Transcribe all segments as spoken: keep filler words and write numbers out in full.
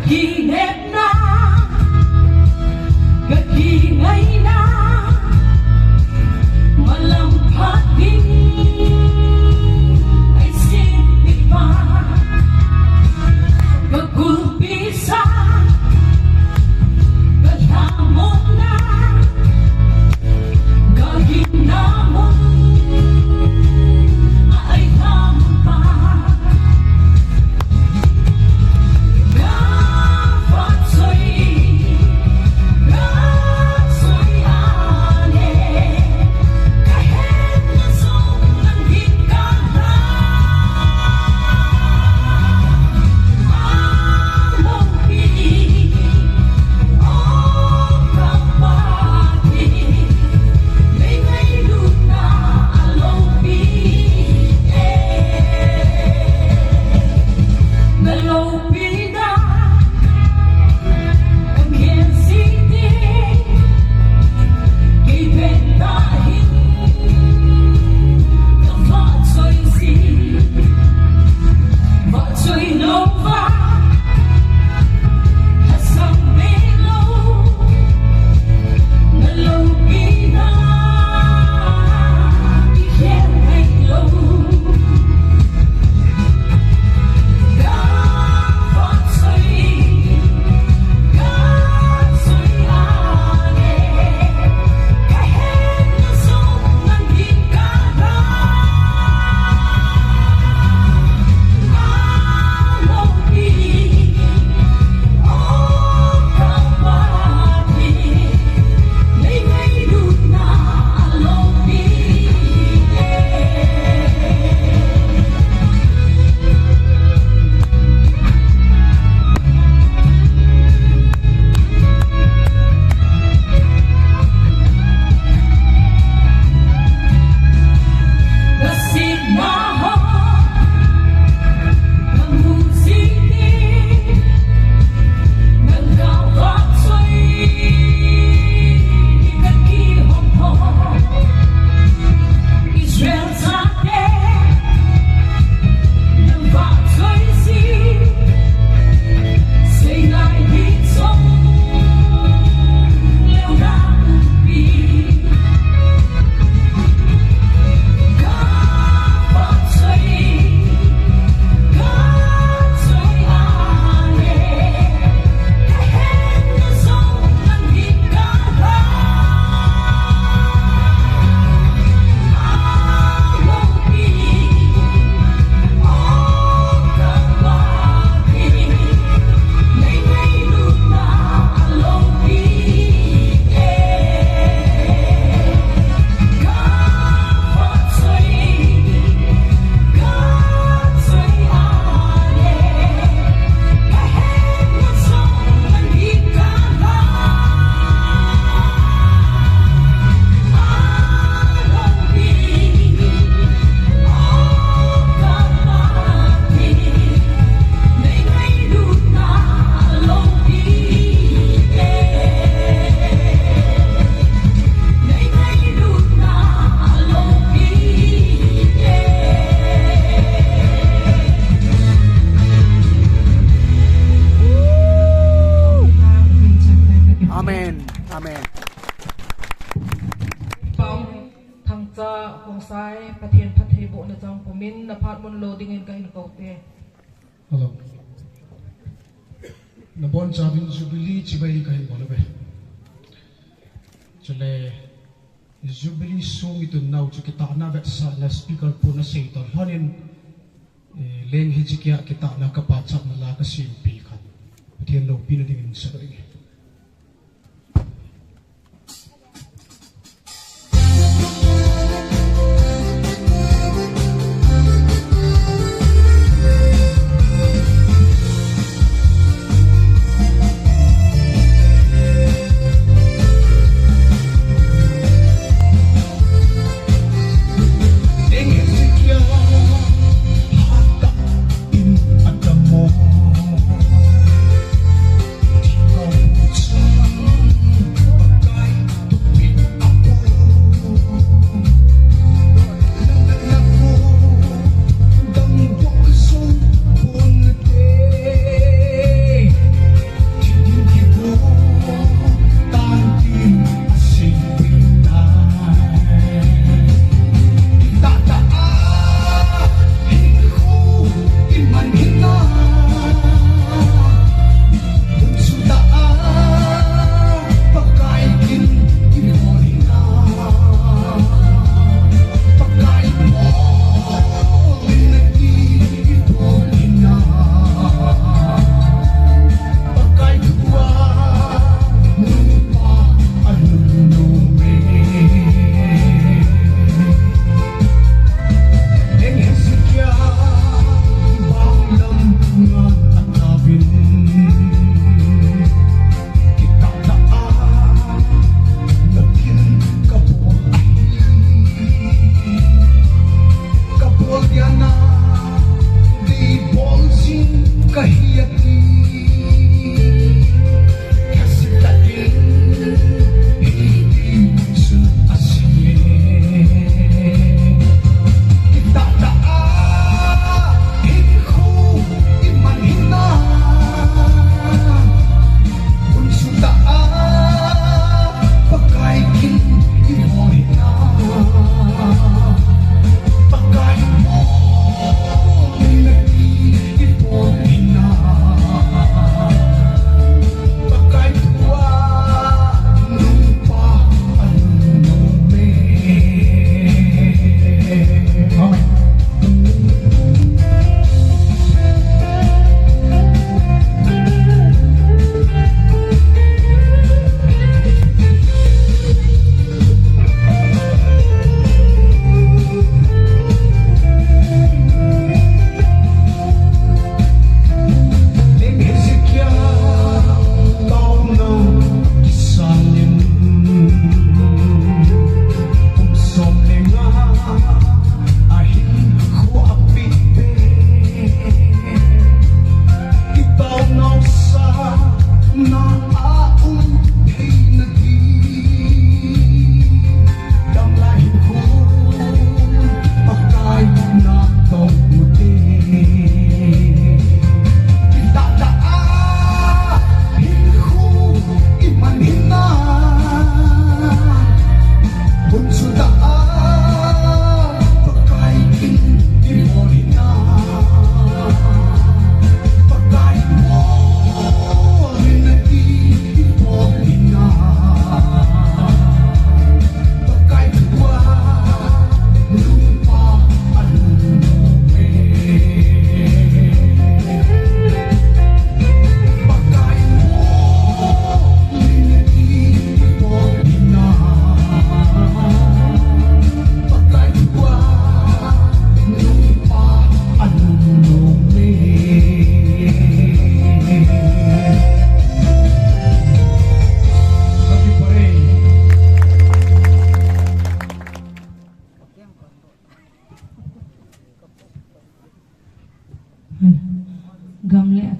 Kinepna, kakingaina, malam phat ding, eisin pipa, kakulpi sa, kalhamonna, kaginna mun, a eihampa. Amen. Amen. Pau Thangcha Khongsai, Pathen phattheibohna chang pumin, na phat mun lo dingin kahin kou te. Hello. Nabonchauvin Jubilee chibai kahin bol uve. Chule Jubilee song itun nau chu kitahna vetsahna speaker pun asei toh lhonin, eh, leng hiche kia kitahna kapachatna la kasempeh khat. Pathen loupina dingin sa doh inge.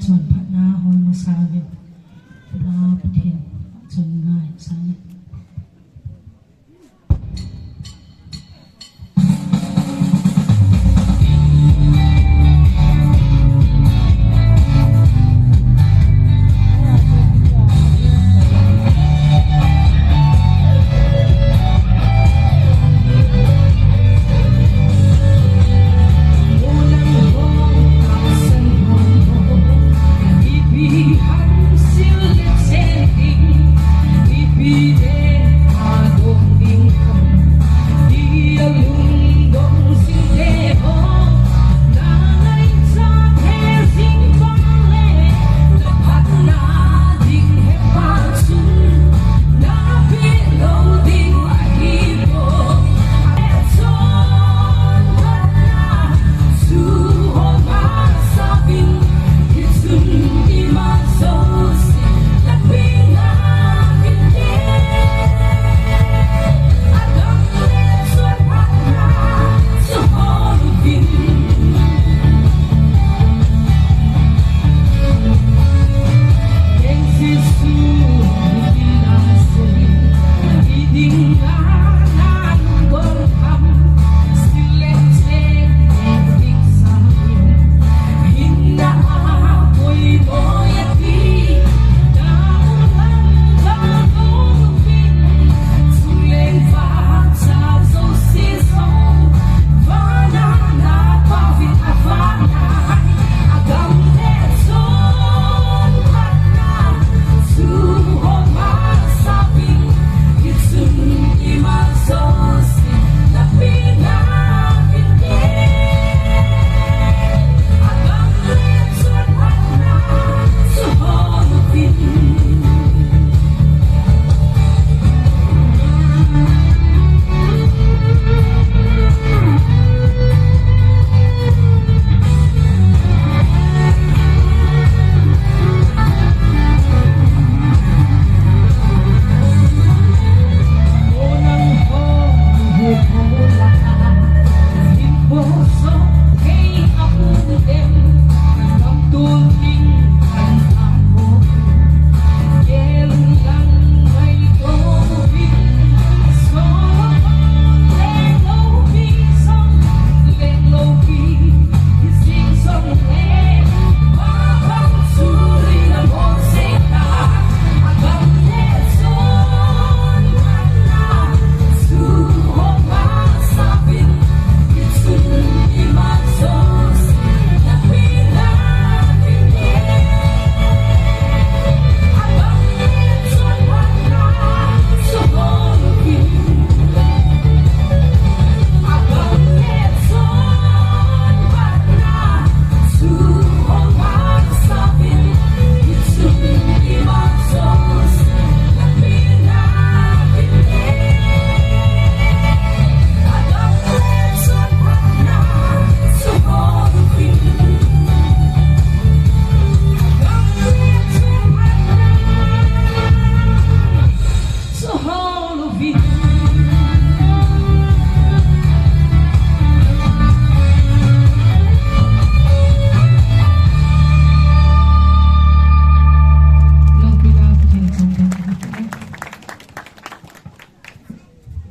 Chun phatna hol masa uvin. Pula Pathen chun ngai sa uvin.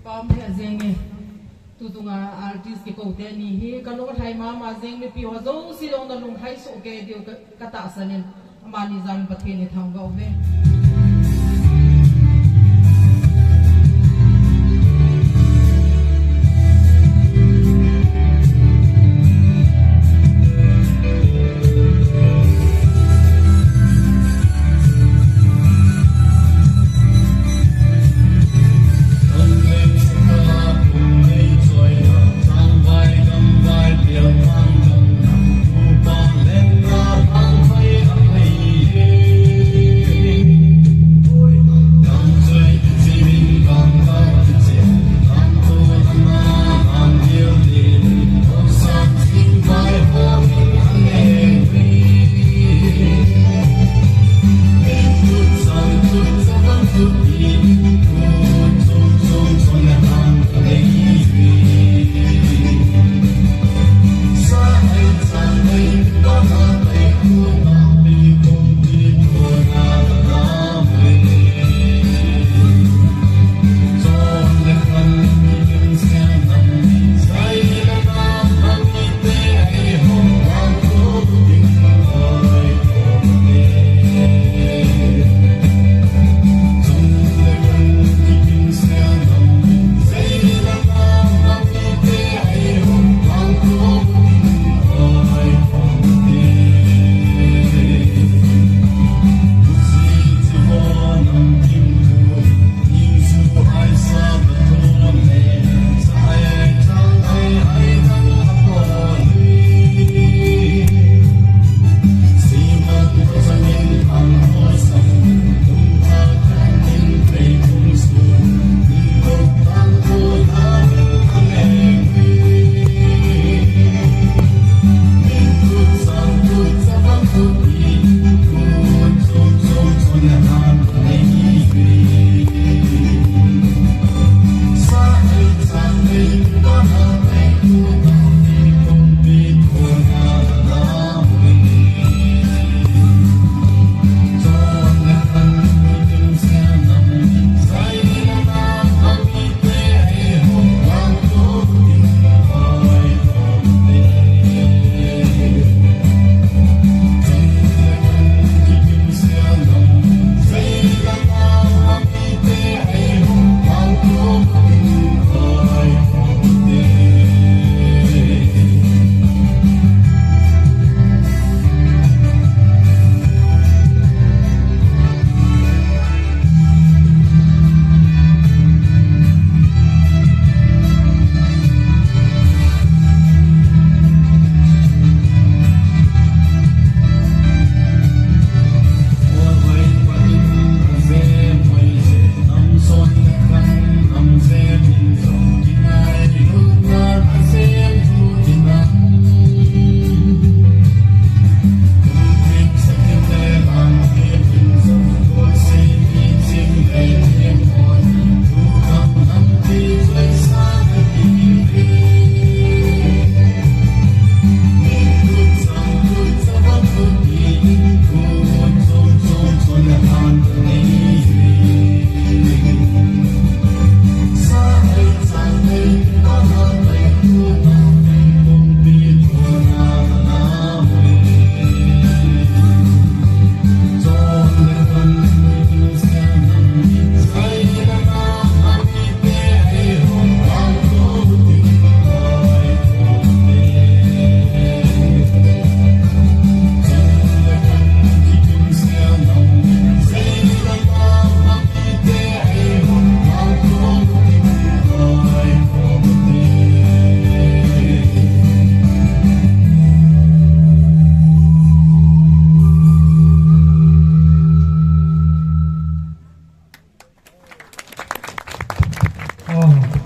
Pam he jeng e. Tutunga artist kikou teni hi, kalung lhai mama jeng, mipi ho jouse jong nalung lhai soh kei diu ka, katahsan in. Amani jal in Pathen ithangvah uve.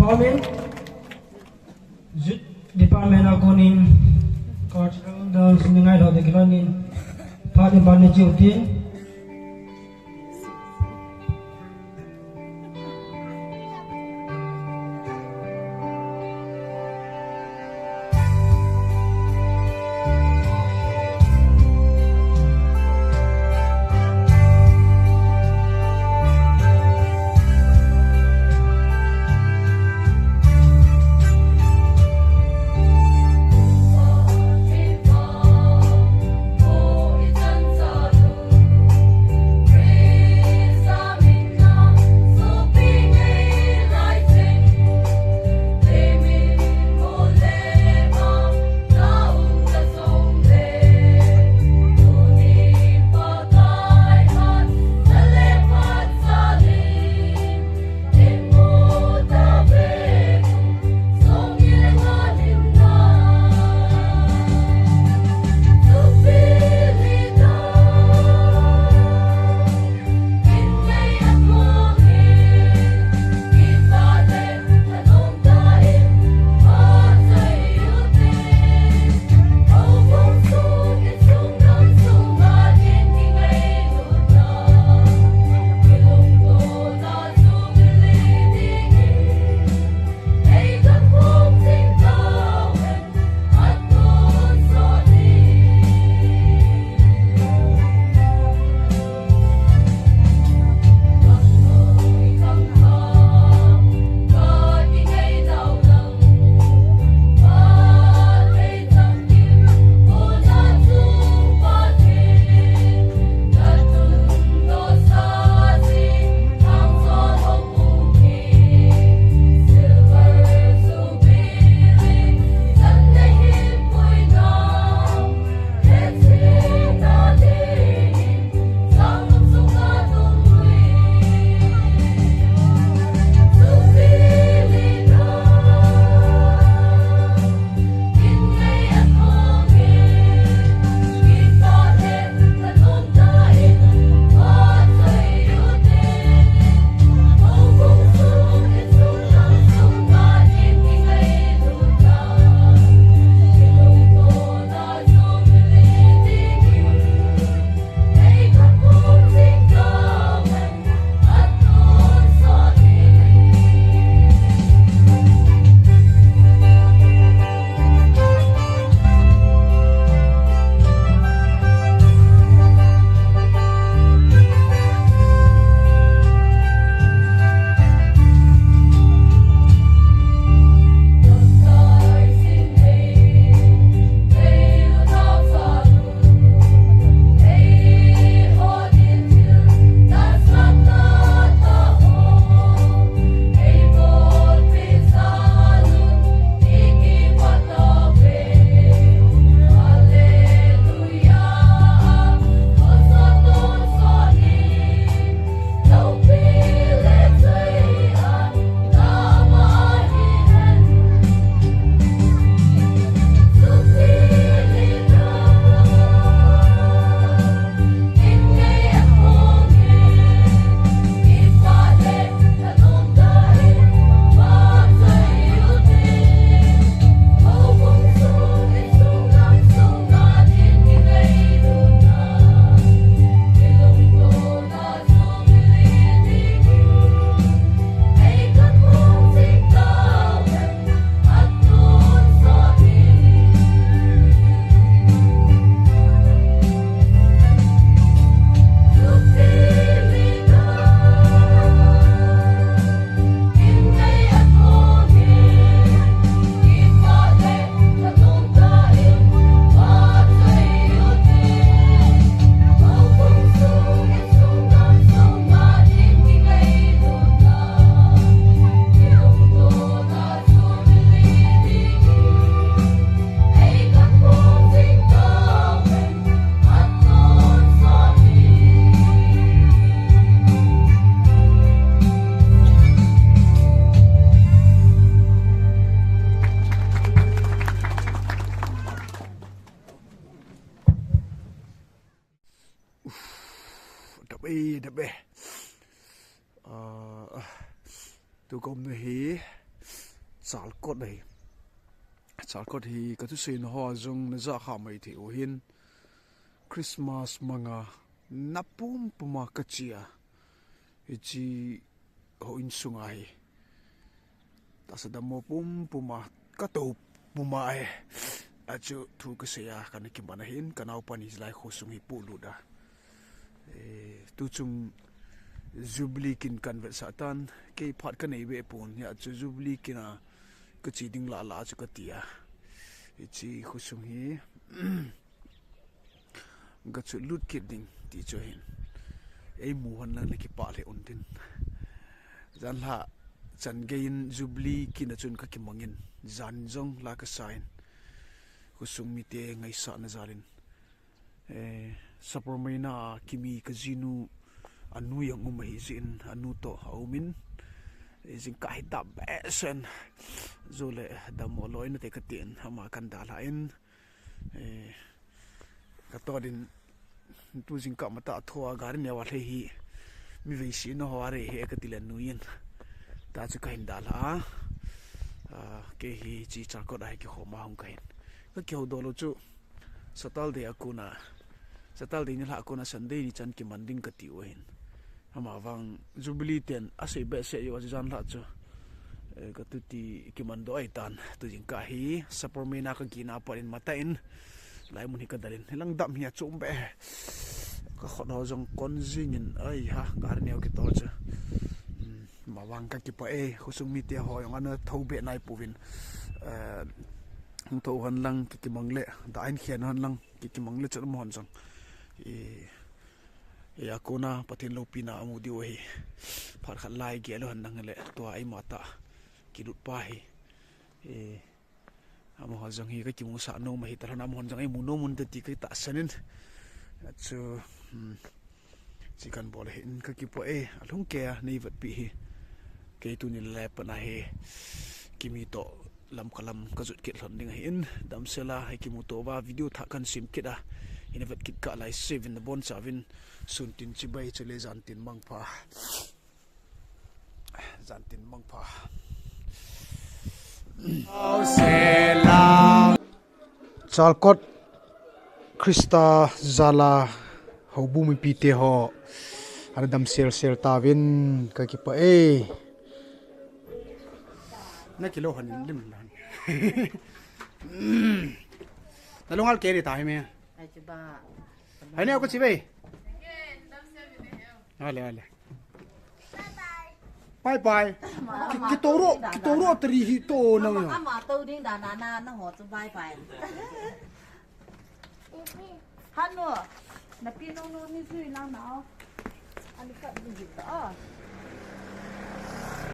Amen. Youth Department a konin cultural dance ni ngai lo de kilonin. Phat in ban ni chiu tin. Uf, dap e, dap e. Ah, tu kom na hi. Chalkot ahi. Chalkot hi ka thuseina hoa jong na ja kha mai thei u hin. Christmas manga na pum puma ka chia. Hichi ho insunga hi. Tahsa dam mo pum puma ka to puma e. Achu thu ka sei a ka na kiman ahin ka naupa ni lai khosung hi pu lut a. Eh, tu chung Jubilee kin kan vetsah tan, kei phat ka nei ve pon, hia chu Jubilee kin a ka chi ding la la chu ka ti a. Hichi khosung hi, ka chu lut kit ding ti chu hin. Ei mu hon lang na kipah le un tin. Jan la chan gei in Jubilee kin a chun ka kimangin, jan jong la ka sa in. Khosung mite ngaisahna jalin. Eh, Sapormeina a kimi ka jinu anu jong um ahi jin, anu to a umin. Eh, jingkah hi dam behseh in, jole dammo loi nate ka tin, ama kan dalha in. Eh, ka to din tu jingkah matah a thoa gari neo a lhei hi mi veisi na ho a re he ka ti le nu in. Ta chu ka hin dalha a. Ah, kei hi chi Chalkot a hi kikhom a hung ka hin. Ka kiho dol u chu Saturday a kona, Saturday ni lha kona Sunday ni chan kiman ding ka ti u hin. Ama vang Jubilee ten a sei behseh u a jan lha chu. Eh, ka tu ti kiman do ai tan. Tu jingkah hi Sapormeina ka kina pa in mata in. Lai mun hi ka dalin. Hilang dam hi a chum be. Ka khot ho jong kon jingin. Ai ha, gari neo kitol chu. Hmm, ama vang ka kipah e. Khosung mite ho jong ana tho be nai puvin. Eh, Hung tho hon lang ki kimang le, da in khian hon lang ki kimang le chan mo hon jong. I, i a kona Pathen loupina amu diu ahi. Phat khat lai gel hon lang le, tua eima tah kilut pa hi. I, amaho jong hi ka kimusah nom ahi, ta lhon amaho jong eimu nom un te ti ka tahsan in. Chu, hmm. Chi kan bol ahin ka kipah e, alhung kei a nei vetpi hi. Kei tuni le pan a hi kimi to lam ka lam ka jot kit lhon ding ahin, damsel a hi kimuto uva video thah kan sem kit a, ina vet kit kah lai se uvin nabonchauvin sun tin chibai chule jan tin mangpha. Jan tin mangpha. Chalkot Christa jal a houbung mipite ho ana damsel sel tauvin ka kipah e. Na kilo han lim han. Na lunghel kei ding tahi me. Ai, chibai. Hai ne ko chibai. Ale, ale. Bye bye. Ki, kitoro, kitoro tari hi to na. Ama, ama to ding da na na na ho chu bye bye. Hanu, na pi no no ni zui lang na. Ani ka ni ta.